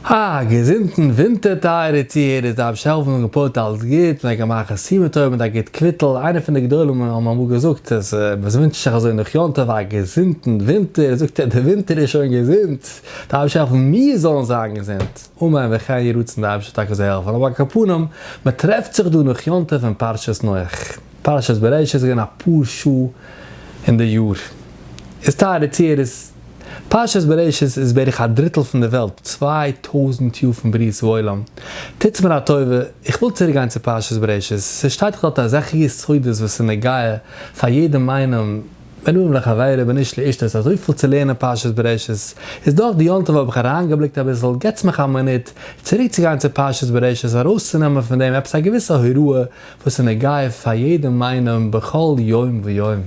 א געזונטן ווינטער טייערע צוהערערס, די אייבערשטער העלפן און געפועלט אלעס גוט, מיט א גמר חתימה טובה מיט א גוט קוויטל, איינער פון די גדולים האבן אמאל געזאגט אז מען ווינטשט זיך אזוי נאך יום טוב א געזונטן ווינטער, זאגט ער די ווינטער איז שוין געזונט, די אייבערשטער העלפן מיר זאלן זיין געזונט, אמן וכן יהי רצון די אייבערשטער טאקע זאל העלפן, אבער על כל פנים מען טרעפט זיך דא נאך יום טוב אין פרשת נח, פרשת בראשית איז געווען אפאר שעה אין די יאר, איז טייערע צוהערערס, פרשת בראשית איז בערך א דריטל פון די וועלט, 2000 יאר פון בריאת העולם. טוטס מיר א טובה, איך וויל צוריק גיין צו פרשת בראשית, ס'שטייט דאך דארט אזעלכע יסודות וואס איז נוגע פאר יעדעם איינעם, בין אדם לחבירו בין איש לאשתו, ס'איז אזויפיל צו לערנען פרשת בראשית, איז דורך די יום טוב האב איך אריינגעבליקט אביסל, געטס מיך א מינוט צוריק צו גיין צו פרשת בראשית ארויסצונעמען פון דעם עפעס א געוויסע הוראה וואס איז נוגע פאר יעדעם איינעם בכל יום ויום.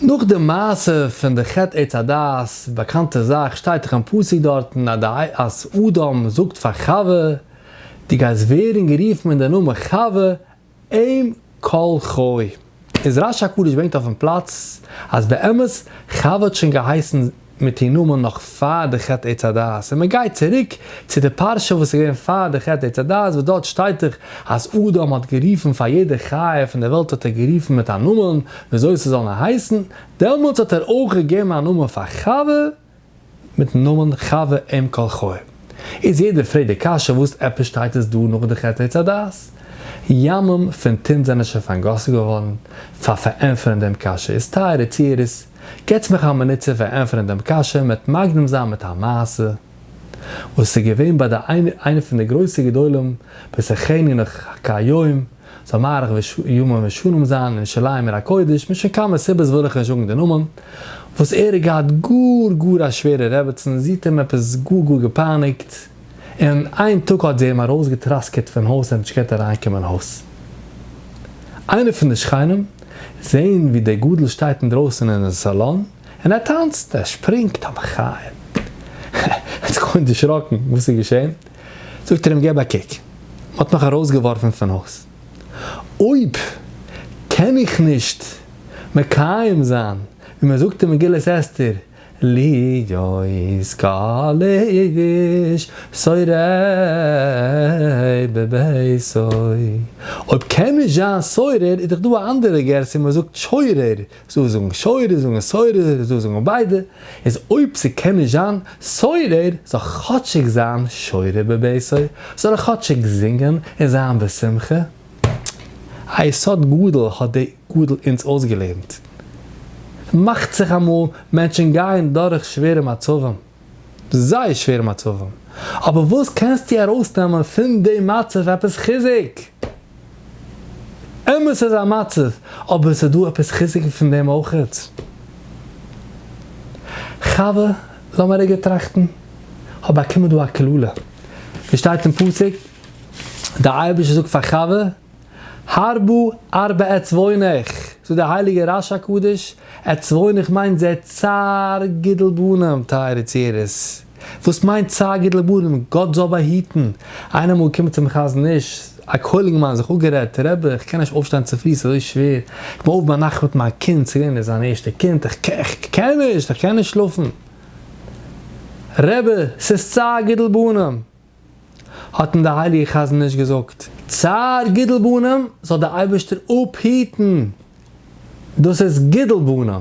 נאך די מעשה פון די חטא עץ הדעת, באקאנטע זאך, שטייט דאך אין פסוק דארטן אז אדם זאגט פאר חוה, דו גייסט ווערן גערופן אין די נאמען חוה, אם כל חי. איז רשי הקדוש ברענגט אויפן פלאץ אז באמת חוה האט שוין געהייסן מיט איר נאמען נאך פאר די חטא עץ הדעת, און מען גייט צוריק צו די פרשה וואס איז געווען פאר די חטא עץ הדעת וואס דארט שטייט דאך אז אדם האט גערופן פאר יעדע חיה פון די וועלט האט ער גערופן מיט א נאמען וויאזוי ס'זאל נאר הייסן, דעמאלטס האט ער אויך געגעבן א נאמען פאר חוה מיטן נאמען חוה אם כל חי. איז יעדער פרעגט די קשיא וואס עפעס שטייט עס דא נאך די חטא עץ הדעת? ימים פון טינט זענען שוין פארגאסן געווארן פאר פארענטפערן דעם קשיא איז טייערע צוהערערס געטס מיך א מינוט צו פארענטפערן דעם קשיא מיט מקדים זיין מיט א מעשה וואס איז געווען ביי די איינע פון די גרויסע גדולים בתוכינו נאך כהיום זאל מאריך ימים ושנים זיין אין ירושלים עיר הקודש משום כמה סיבות וויל איך נישט זאגן די נאמען וואס ער האט געהאט גאר גאר א שווערע רעבעצן זי האט אים עפעס גאר גאר געפייניגט און איין טאג האט זי אים ארויסגעטראסקעט פון הויז ער האט נישט געקענט אריינקומען אין הויז. איינער פון די שכנים זעהן ווי דער גדול שטייט אינדרויסן אין סאלאן און ער טאנצט, ער שפרינגט, א מחיה. ער האט זיך גאר דערשראקן, וואס איז געשעהן? זאגט ער אים געב א קוק, מען האט מיך ארויסגעווארפן פון הויז, אויב קען איך נישט מקיים זיין ווי מען זאגט אין מגילת אסתר, להיות כל איש שורר בביתו. אויב קען נישט זיין שורר איז דאך דא א אנדערע גרסה מען זאגט שורר, זא זאגן שורר זאגן שורר זא זאגן ביידע, איז אויב ס'קען נישט זיין שורר זאל כאטשיג זיין שורר בביתו, זאל ער כאטשיג זינגען און זיין בשמחה. א יסוד גדול האט די גדול אונז אויסגעלערנט. מאכט זיך אמאל מענטשן גייען דורך שווערע מצבים, זייער שווערע מצבים, אבער וואס קענסטו ארויסנעמען פון די מצב עפעס חיזוק? אמת ס'איז א מצב, אבער ס'איז דא עפעס חיזוק פון דעם אויכעט. חוה, לאמיר רגע טראכטן, האט באקומען דא א קללה, ווי שטייט אין פסוק, דער אייבערשטער זאגט פאר חוה, הרבה ארבה עצבונך, זאגט דער הייליגער רשי הקדוש, עצבונך מיינט זה צער גידול בנים, טייערע צוהערערס, וואס מיינט צער גידול בנים? גאט זאל באהיטן, איינער אמאל געקומען צום חזון איש, א כולל אינגערמאן זיך אפגערעדט, רבי איך קען נישט אויפשטיין צופרי ס'איז אזוי שווער, איך בין אויף ביינאכט מיט מיין קינד, ס'איז געווען זיין ערשטע קינד, איך קען נישט, איך קען נישט שלאפן, רבי ס'איז צער גידול בנים, האט אים דער הייליגער חזון איש געזאגט, צער גידול בנים זאל דער אייבערשטער אפהיטן, דאס איז גידול בנים,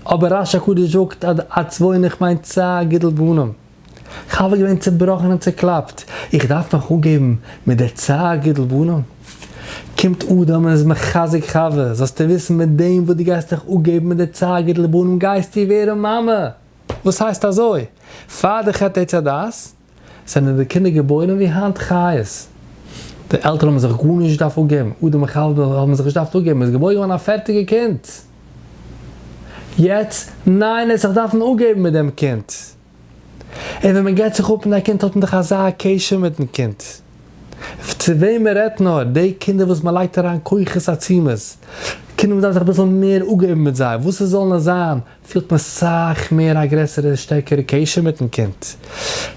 אבער רשי הקדוש זאגט אז עצבונך מיינט צער גידול בנים, חוה געווען צעבראכן און צעקלאפט, איך דארף מיך אפגעבן מיט דער צער גידול בנים? קומט אדם און איז מחזק חוה, זאלסטו וויסן מיט דעם וואס דו גייסט דיך אפגעבן מיט דער צער גידול בנים גייסטו ווערן מאמע! וואס הייסט אזוי? פאר די חטא עץ הדעת זענען די קינדער געבוירן ווי היינט חיות. די עלטערן האבן זיך גארנישט געדארפט אפגעבן, אדם און חוה האבן זיך נישט געדארפט אפגעבן, מען איז געבוירן געווארן א פערטיגע קינד. יעצט, ניין, עס זיך דארפן אפגעבן מיט דעם קינד. און ווען מען געבט זיך אפ מיט א קינד האט מען דאך אזא קשר מיטן קינד. צו וועם מען רעדט נאר, די קינדער וואס מען לייגט אריין כוחות עצומות. קינדער מ'דארף זיך אביסל מער אפגעבן מיט זיי, וואס עס זאל נאר זיין, פילט מען סאך מער א גרעסערע שטערקערע קשר מיטן קינד.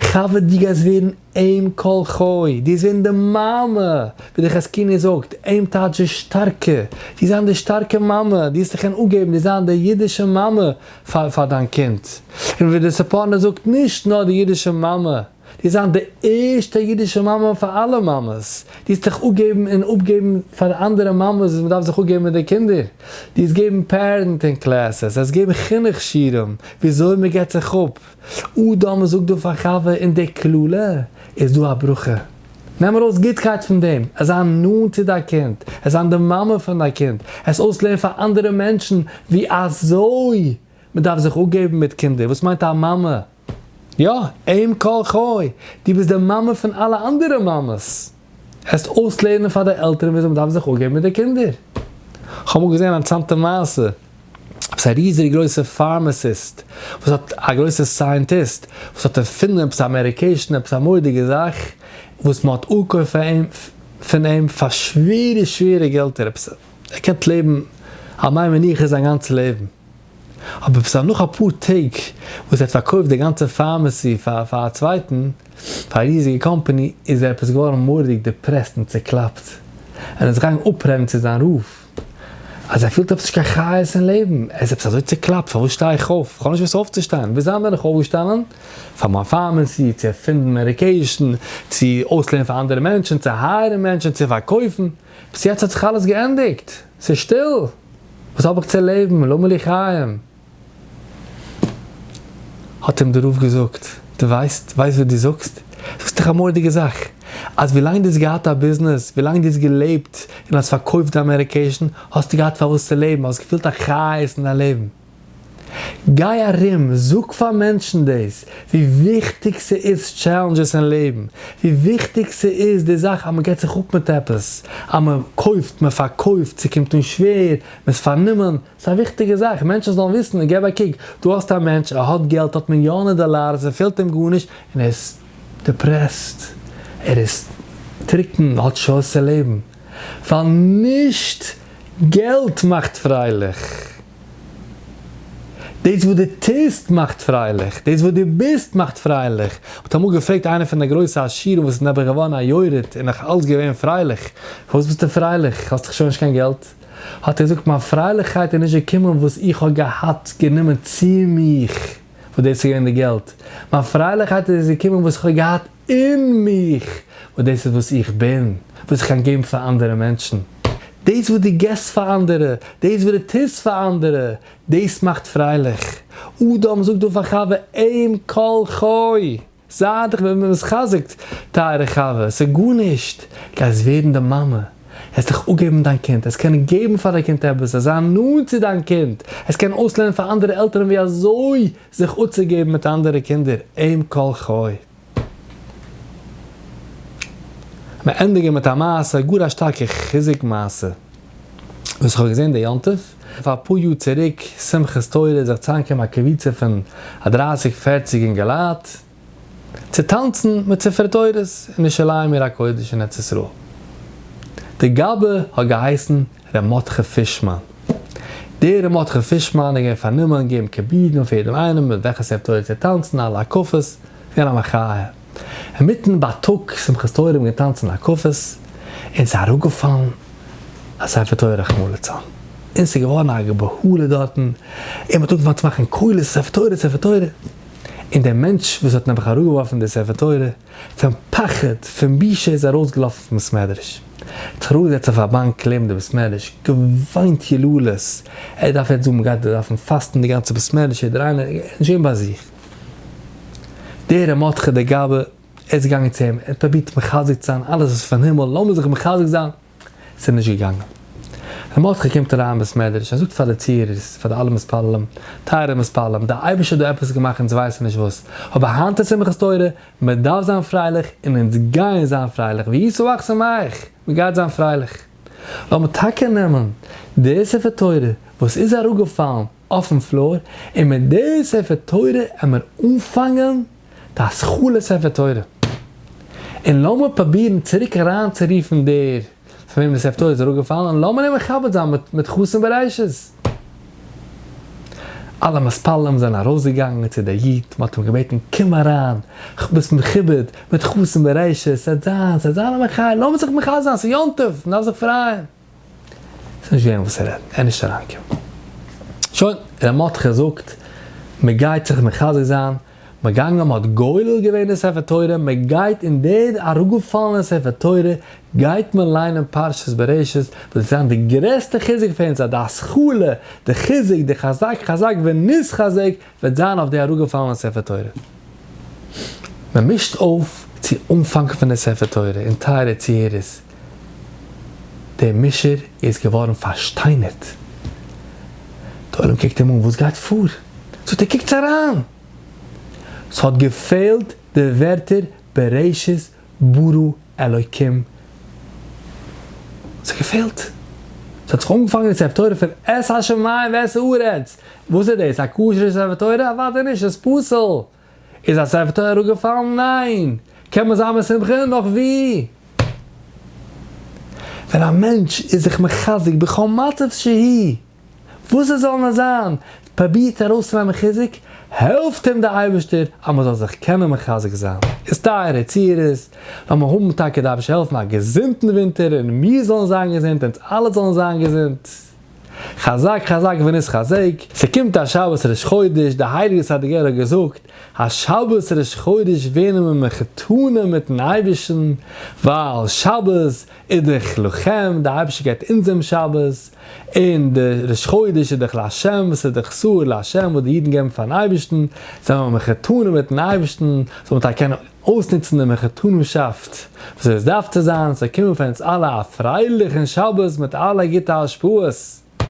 חוה דו גייסט ווערן אם כל חי, דו גייסט ווערן די מאמע, ווי די חזקוני זאגט, אם טייטש די שטארקע, דו זיין די שטארקע מאמע, דו וועסט דיך קענען אפגעבן, דו זיין די אידישע מאמע פאר דיין קינד. און ווי די ספורנו זאגט, נישט נאר די אידישע מאמע, דו זיין די ערשטע אידישע מאמע פאר אלע מאמעס, דו וועסט דיך אפגעבן און אפגעבן פאר אנדערע מאמעס וואס מ'דארף זיך אפגעבן מיט די קינדער, דו וועסט געבן parenting classes, וועסט געבן חינוך שיעורים וויאזוי מ'געבט זיך אפ. אדם זאגט דא פאר חוה אין די קללה איז דא א ברכה, נעם ארויס גוטקייט פון דעם, עס זיין נאנט צו דיין קינד, עס זיין די מאמע פון דיין קינד, עס אויסלערנען פאר אנדערע מענטשן ווי אזוי מ'דארף זיך אפגעבן מיט קינדער, וואס מיינט א מאמע? יא, אם כל חי, דו ביסט די מאמע פון אלע אנדערע מאמעס. עסט אויסלערנען פאר די עלטערן וויאזוי מ'דארף זיך אפגעבן מיט די קינדער. כ'האב אמאל געזען א אינטערעסאנטע מעשה, עפעס א ריזיג גרויסע pharmacist, וואס האט, א גרויסע scientist, וואס האט ערפינדן עפעס א medication, עפעס א מורא'דיגע זאך, וואס מ'האט אפגעקויפט פון אים פאר שווערע שווערע געלטער, עפעס ער קען לעבן על מי מנוחות זיין גאנצע לעבן. אבער עפעס נאך אפאר טעג וואס ער האט פארקויפט די גאנצע pharmacy פאר פאר א צווייטן, פאר א ריזיגע קאמפאני, איז ער עפעס געווארן מורא'דיג depressed און צוקלאפט, און איז געגאנגען אפרעדן צו זיין רב אז ער פילט עפעס נישט קיין חיות אין לעבן, ער איז עפעס אזוי צוקלאפט, פארוואס שטיי איך אויף, איך האב נישט וואס אויפצושטיין, ביז היינט בין איך אויפגעשטאנען פאר מיין pharmacy, צו ערפינדן medication, צו אויסלערנען פאר אנדערע מענטשן, צו hire ן מענטשן, צו פארקויפן, ביז יעצט האט זיך אלעס געענדיגט, ס'איז שטיל. וואס האב איך צו לעבן, למה לי חיים? האט אים דער רב געזאגט, דו ווייסט, ווייסט וואס דו זאגסט? זאגסט דאך א מורא'דיגע זאך, אז ווילאנג דו האסט געהאט א ביזנעס, ווילאנג דו האסט געלעבט און האסט פארקויפט דיין medication, האסטו געהאט פארוואס צו לעבן, האסט געפילט א חיות אין דיין לעבן. גיי ארום, זאג פאר מענטשן דאס, ווי וויכטיג ס'איז challenges אין לעבן, ווי וויכטיג ס'איז די זאך אז מ'געט זיך אפ מיט עפעס, אז מ'קויפט, מ'פארקויפט, ס'קומט אן שווער, מ'איז פארנומען, ס'איז א וויכטיגע זאך, מענטשן זאלן וויסן, און געב א קוק, דא האסטו א מענטש, ער האט געלט, האט מיליאנען דאלאר, ס'פעלט אים גארנישט, און ער איז depressed, ער איז טרוקן, האט נישט וואס צו לעבן, ווייל נישט געלט מאכט פרייליך. דאס וואס דו טוסט מאכט פרייליך, דאס וואס דו ביסט מאכט פרייליך. מ'האט אמאל געפרעגט איינער פון די גרויסע עשירים וואס איז נעבעך געווארן א יורד און נאך אלץ געווען פרייליך, פארוואס ביסטו פרייליך, האסט דאך שוין נישט קיין געלט? האט ער געזאגט, מיין פרייליכקייט איז נישט געקומען וואס איך האב געהאט גענומען צו מיך, וואס דאס איז געווען די געלט, מיין פרייליכקייט איז געקומען וואס איך האב געהאט אין מיך, וואס דאס איז וואס איך בין, וואס איך קען געבן פאר אנדערע מענטשן. דאס וואס דו געבסט פאר אנדערע, דאס וואס דו טוסט פאר אנדערע, דאס מאכט פרייליך. אדם זאגט דא פאר חוה, אם כל חי, זיי דיך מתחזק, טייערע חוה, ס'איז גארנישט, גייסט ווערן די מאמע, עסט דיך אפגעבן דיין קינד, עסט קענען געבן פאר דיין קינד עפעס, עסט זיין נאנט צו דיין קינד, עסט קענען אויסלערנען פאר אנדערע עלטערן ווי אזוי זיך אפצוגעבן מיט אנדערע קינדער, אם כל חי. מיר ענדיגן מיט א מעשה, גאר א שטארקע חיזוק מעשה, וואס איך האב געזען די יום טוב. פאר אפאר יאר צוריק, שמחת תורה, איז זיך צוזאמגעקומען א קבוצה פון א דרייסיג פערציג אינגעלייט, צו טאנצן מיט ספרי תורות אין ירושלים עיר הקודש אין ארץ ישראל. די גבאי האט געהייסן ר' מרדכי פישמאן. דער ר' מרדכי פישמאן איז געווען פארנומען געבן כיבודים פאר יעדעם איינעם מיט וועלכע ספר תורה צו טאנצן, אלע הקפות, געווען א מחיה. אינמיטן בייטאג שמחת תורה האט מען געטאנצן הקפות, און ס'איז אראפגעפאלן א ספר תורה רחמנא לצלן, און ס'איז געווארן א בהלה דארטן, און מ'האט אנגעפאנגען צו מאכן קולות ספר תורה ספר תורה, און דער מענטש וואס האט נעבעך אראפגעווארפן די ספר תורה, פון פחד, פון בושה איז ארויסגעלאפן פון בית מדרש, האט זיך אראפגעזעצט אויף א באנק לעבן די בית מדרש, געוויינט יללות, ער דארף יעצט זאגן מ'גייט דארפן פאסטן די גאנצע בית מדרש, יעדער איינער, ער איז נישט געווען ביי זיך. דער ר' מרדכי דער גבאי, ער איז געגאנגען צו אים, ער האט פרובירט מחזק צו זיין, אלעס איז פון הימל, לאמיר זיך מחזק זיין, ס'איז נישט געגאנגען. ר' מרדכי קומט אריין אין בית מדרש, ער זאגט פאר די צוהערערס, פאר די אלע מתפללים, טייערע מתפללים, דער אייבערשטער האט דא עפעס געמאכט אונז ווייסן נישט וואס, אבער היינט איז שמחת תורה, מען דארף זיין פרייליך, און אונז גייען זיין פרייליך, והיית אך שמח, מען גייט זיין פרייליך. לאמיר טאקע נעמען די ספר תורה וואס איז אראפגעפאלן אויפן floor, און מיט די ספר תורה עמער אנפאנגען די התחלת ספר תורה, און לאמיר פרובירן צוריק אריינצורופן דער. פון וועם די ספר תורה איז אראפגעפאלן און לאמיר אים מכבד זיין מיט חתן בראשית. אלע מתפללים זענען ארויסגעגאנגען צו דער איד, מען האט אים געבעטן קום אריין, ביסט מכובד מיט חתן בראשית, ס'עט זיין, ס'עט זיין א מחיה, לאמיר זיך מחזק זיין, ס'איז יום טוב, מען דארף זיך פרייען. ס'איז נישט געווען וואס צו רעדן, ער איז נישט אריינגעקומען. שוין, ר' מרדכי זאגט, מען גייט זיך מחזק זיין, מען גאנגען מען האט גולל געווען די ספר תורה, מען גייט אין דער אראפגעפאלענע ספר תורה גייט מען ליינען פרשת בראשית, וואס וועט זיין די גרעסטע חיזוק פאר אונז אז די השכלה, די חיזוק, די חזק חזק ונתחזק וועט זיין אויף די אראפגעפאלענע ספר תורה. מען מישט אויף צו אנפאנג פון די ספר תורה און טייערע צוהערערס, דער מישער איז געווארן פארשטיינערט, די עולם קוקט אים אן וואס גייט פאר? זאגט ער קוקטס אריין! ס'האט געפעלט די ווערטער בראשית ברא אלוקים, ס'האט געפעלט! ס'האט זיך אנגעפאנגען די ספר תורה פון את השמים ואת הארץ, וואס איז דאס? א כשר'ע ספר תורה? אוודאי נישט, ס'איז פסול! איז א ספר תורה אראפגעפאלן? ניין! קען מען זיין בשמחה? נאך ווי! ווען א מענטש איז זיך מחזק בכל מצב שהי', וואס עס זאל נאר זיין, פרובירט ארויסצונעמען חיזוק, העלפט אים דער אייבערשטער אז מען זאל זיך קענען מחזק זיין. איז טייערע צוהערערס, לאמיר האבן טאקע די אייבערשטער העלפן א געזונטן ווינטער און מיר זאלן זיין געזונט, אונז אלע זאלן זיין געזונט. חזק חזק ונתחזק, ס'קומט א שבת ראש חודש, די הייליגע סאדיגערער האט געזאגט, אז שבת ראש חודש ווערן מיר מחותנים מיטן אייבערשטן, ווייל שבת איז דאך לכם, די אייבערשטער געבט אונז דעם שבת, און די ראש חודש איז דאך לה', ס'איז דאך שעיר לה' וואס די אידן געבן פארן אייבערשטן, זענען מיר מחותנים מיטן אייבערשטן, זאל מען טאקע קענען אויסנוצן די מחותנישאפט וויאזוי עס דארף צו זיין, ס'זאל קומען פאר אונז אלע א פרייליכן שבת מיט אלע גוטע השפעות.